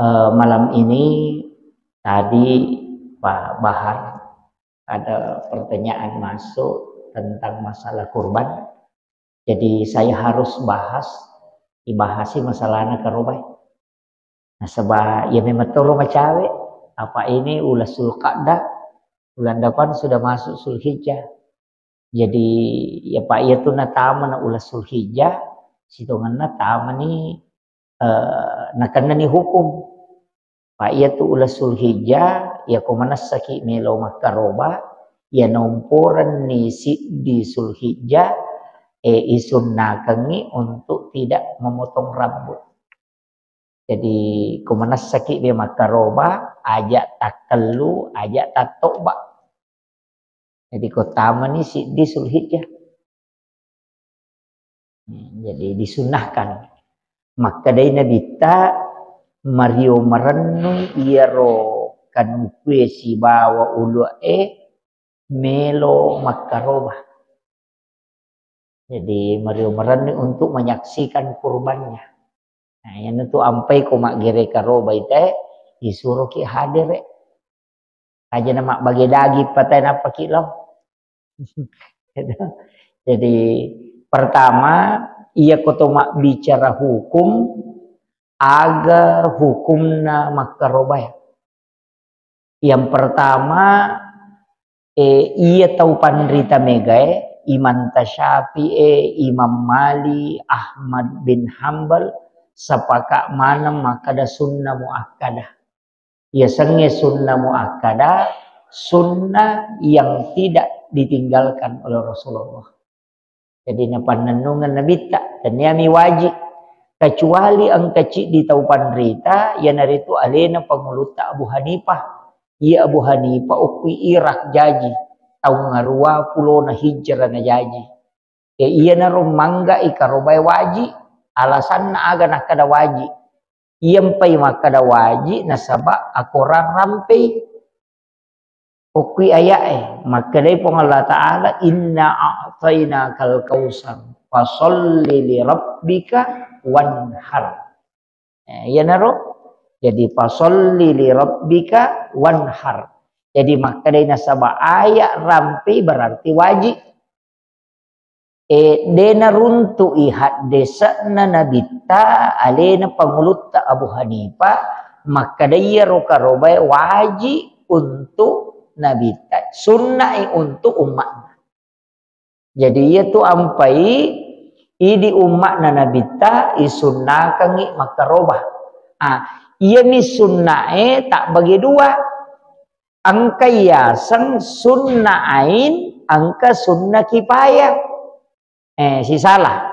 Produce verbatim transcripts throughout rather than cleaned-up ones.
Eh, malam ini tadi Pak Bahar ada pertanyaan masuk tentang masalah kurban. Jadi saya harus bahas, ibahasi masalahna karobai. Nasaba iya memang toro macawe, apa ini ula Zulqa'dah, bulan depan sudah masuk Zulhijjah. Jadi, ya, Pak, iya tu natama na ula Zulhijjah, sitongenna tamani, eh, nakennani hukum. Pak, iya tu ula Zulhijjah, ya ko manessaki melo makkaroba, ya nomporenni siddi Zulhijjah, eh, isunnakengi untuk tidak memotong rambut. Jadi, ko manessaki be makkaroba, aja takkellu, aja tattoba. Jadi, ko tamani siddi Zulhijjah. Jadi, disunnahkan. Makkedai Nabitta, mario marennu iyaro kanukue sibawa ulu'e melo makkaroba. Jadi, mario marenni untuk menyaksikan kurbannya. Nah, iyanatu ampai ko maggere karoba ite, disuroki hadere. Aja na mabbage daging patai nappaki lao. Jadi, pertama, iya ko to mabbicara hukum, aga hukumna makkarobae. Yang pertama, eh, iya tau panrita megae, Imam Tasyafi'i, Imam Malik, Ahmad bin Hambal, sepakat maneng makkada sunnah muakkadah. Iya sengnge sunnah muakkadah, sunnah yang tidak ditinggalkan oleh Rasulullah. Jadi, napannennungeng Nabitta, tenniami wajib. Kecuali engka ciddi tau panrita, iyanaritu alena pangulutta Abu Hanifah. Iya Abu Hanifah okkui Irak jaji, taung ngarua pulona hijrah na jaji. E, iyanaro mangga ikarobae wajib, alasanna aga nakkada wajib. Iyampai makkada wajib nasaba akorang rampei. Okkui aya'e, makkedai Puang Allah Ta'ala, "Inna a'tainakal kautsar, fasalli li rabbika wanhar." Eh, iyanaro, jadi, "Fasalli li rabbika wanhar." Jadi, makkedai nasaba aya rampe berarti wajib. E, de naruntu'i haddese'na Nabitta alena pangulutta Abu Hanifah, makkeda iyaro karobae wajib untuk Nabitta, sunna'i untuk umma'na. Jadi, iya tu ampai idi umma'na Nabitta isunnakengngi makkaroba. Ah, iyami sunna'e tabbagi dua. Engka yaseng sunnah ain, engka sunnah kifayah. Eh, sisala.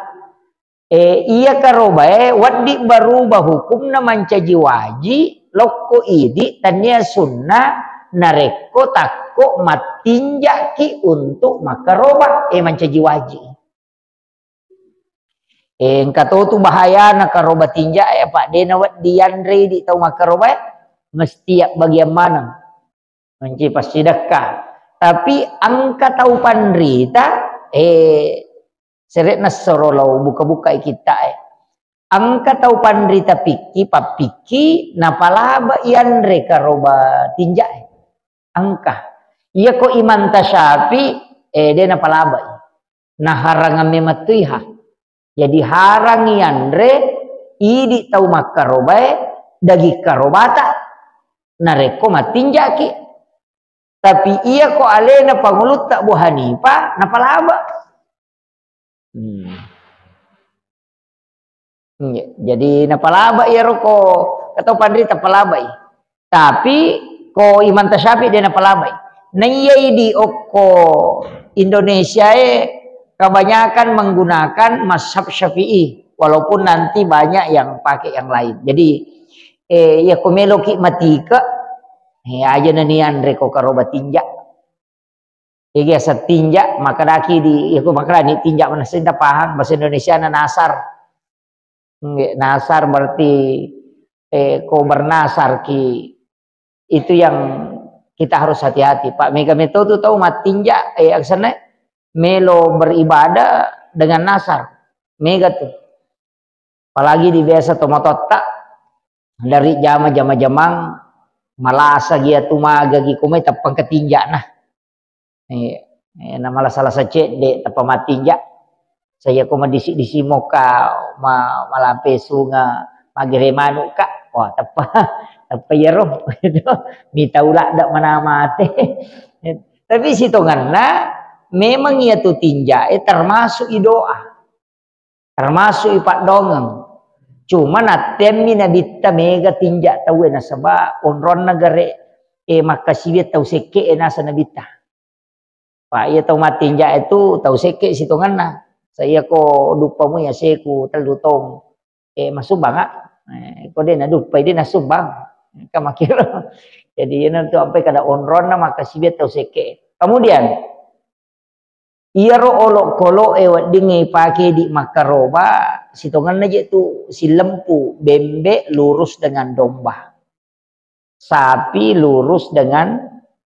Eh, iya karobae wedding berubah hukumna mancaji wajib, lokko idi, tania sunnah, narekko takko mattinjaki untuk makkaroba, eh, mancaji wajib. Eh, engka to tu bahayana karoba tinja, eh, apa de nawedding yanre idi tau makkaroba, eh, mesti ya bagian maneng. Mancaji passidekka. Tapi engka tau panrita, eh, sere'na soro lao buka-bukai kitta, eh. Engka tau panrita pikki, pappikki, napalaba yanre karoba tinja, eh. Engka. Iyako Imam Tasyafi, eh, de napalabai. Naharangang memettuiha. Jadi harang yanre idi tau makkarobae daging karobata narekko mattinjaki. Tapi iyako alena pangulutta Abu Hanifah napalaba. Hmm. Iya, jadi napalaba iyaro ko, katau panrita palabai. Tapi ko Imam Tasyafi de napalabai. Naiyai di okko Indonesia e kebanyakan menggunakan mazhab Syafi'i, walaupun nanti banyak yang pakai yang lain. Jadi, eh, iya ko meloki matike, eh, aja nanianre ko karoba tinja. Ega settinja, makkedaki di, iya ko makkedani tinja manessing tapahang, bahasa Indonesiana nasar. Nggih, nasar berarti, eh, ko bernasar ki. Itu yang kita harus hati-hati. Pak, mega meto tu tau mattinja, eh, aksana melo beribadah dengan nasar. Mega tu. Apalagi di biasa tomatoatta, Dari jama-jama jamang malasa gia tu maga gi komai teppang ketinjak nah. Eh, eh, na malasa-lasa cedde teppa matinja. Saya ko madisi-disi moka ma-, malampe sunga magere manu ka. Wah, teppa, teppa yero. Mita ula dak mana mate. Tapi sitonganna memang iya tu tinja, eh, termasuk i doa. Termasuk i paddongeng. Cuma nattemmi nabitta mega tinja tauwe nasaba onronna gare, eh, makkasiwi tau sekke e nasa nabitta. Pak, iya tau mattinja itu tau sekke sitonganna. Saya ko duppamu ya seku tellu tong. Eh, masumbang, ah. Eh, ko de naduppai de nasumbang. Kamakiro. Jadi, iya nanti sampai kada onronna makkasiwi tau sekke. Kemudian, iyaro olokolo'e weddingnge ipake idi makkaroba, sitongenna je tu silempu bembe lurus dengan domba. Sapi lurus dengan,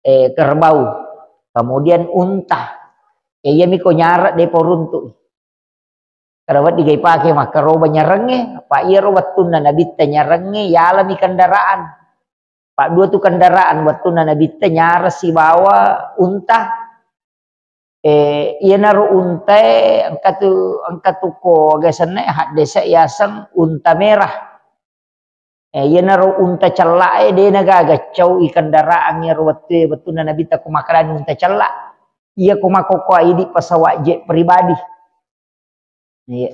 eh, kerbau. Kemudian unta. Eh, iyami ko nyarek de poruntu. Kada wedding ga ipake makkaroba nyarengnge, apa iyaro wettunna nabitta nyarengnge, yalami kendaraan. Paddua tu kendaraan wettunna nabitta nyareng sibawa unta. Eh, iyanaro untae engka tu, engka tu ko aga senna haddese yaseng unta merah. Eh, iyanaro unta cella'e de nagaga cau i kendaraan iyaro wettue, wettunna nabitta ko makkedani unta cella. Iya ko makkokkoe idi pesawat jet pribadi. Iya.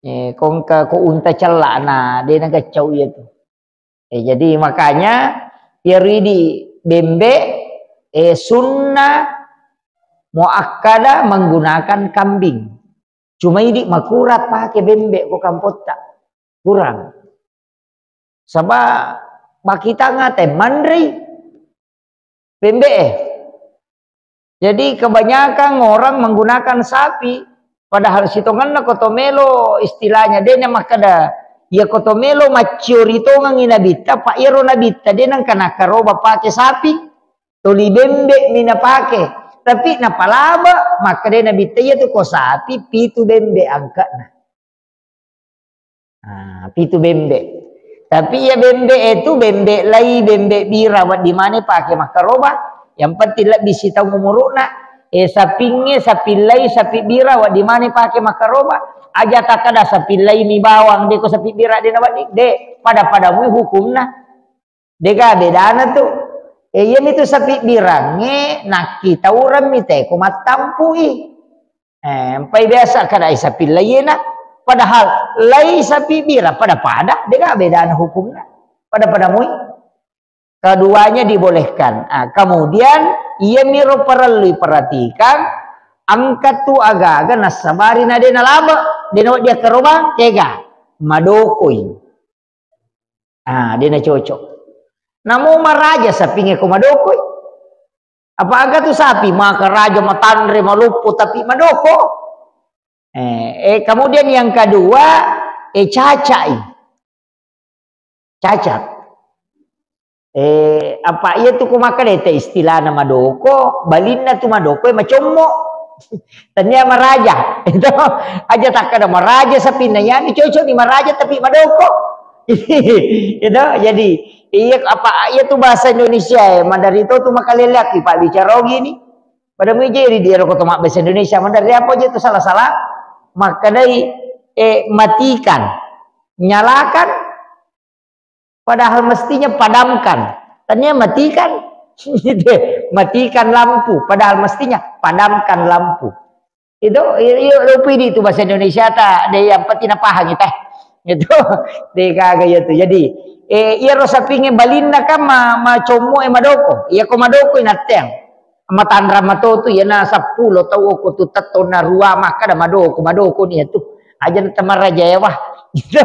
Eh, ko engka ko unta cella'na, de nagaccau iya tu. Eh, jadi makanya iyaro idi bembe, eh, sunnah muakkada menggunakan kambing. Cuma idi makurang pake bembe ko kampotta. Kurang. Saba bakitanga te manrei bembe e. Jadi kebanyakan orang menggunakan sapi, padahal sitongenna ko to melo istilahnya de na makkeda, iya ko to melo macciori tongengi nabitta, pa iyaro nabitta de nengka nakkaroba pake sapi, toli bembe mi napake. Tapi napalaba makkeda nabitta iya tu ko sapi pitu bembe angkana. Ah, pitu bembe. Tapi iya bembe e tu bembe lai, bembe bira, wedding maneng pake makkaroba. Yang penting lebbi sitaung umuru'na. Eh, sapingnge, sapi lai, sapi bira, wedding maneng pake makkaroba. Aja takkeda sapi lai mi bawang, de ko sapi bira de na wedding. De, pada-pada mui hukumna. Dega bedana tu. Eh, iyami tu sapi birangnge nakkitaureng mi teko mattampui. Eh, empai biasa kada sapi laina. Padahal lai sapi bira pada-pada, dega bedana hukumna. Pada-pada mui. Keduanya dibolehkan. Ah, kemudian iyamiro parellu perhatikan, engka tu aga-aga nassabari na de nalaba, de nawedding akkarobang, kega madokoi. Ah, de nacocok. Namo maraja sapingnge ko madokoi. Apa aga tu sapi makaraja, matanre, maloppo, tapi madoko. Eh, eh, kemudian yang kedua, eh, cacai. Cacat. Eh, apa iya tu ko makkeda te istilahna madoko, balinna tu madoko, eh, macommo. Tania maraja. Itu aja takkeda maraja sapinna, yani cocok ni maraja tapi madoko. Itu jadi iya apa iya tu bahasa Indonesia, eh, maderri to tu makalelaki pabbicara gini. Pada mui jadi dia ko to mabbahasa Indonesia, maderri apa aja tu salah-salah. Makkedai, eh, matikan, nyalakan, padahal mestinya padamkan. Tania matikan. Matikan lampu, padahal mestinya padamkan lampu. Itu, iyo, iyo, lupi di itu bahasa Indonesia ta, de yang penting napahang kita. Itu, de gaga iya tu. Jadi, eh, iya ro sapingnge balinna kan ma, macommo e madoko. Iya ko madoko inatteang. Matanra matotu, iyana seppulo tau ko tu tettonna rua makkeda madoko, madoko ni tu. Aja na tamaraja ya wah. Gitu.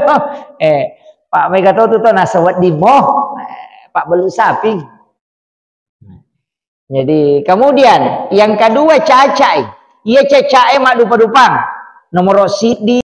Eh, Pak Mega to tu to nasa wedding mo. Eh, Pak Belu Saping. Jadi, kemudian yang kedua cacai. Iya cacai maddupa-dupang. Nomor siddi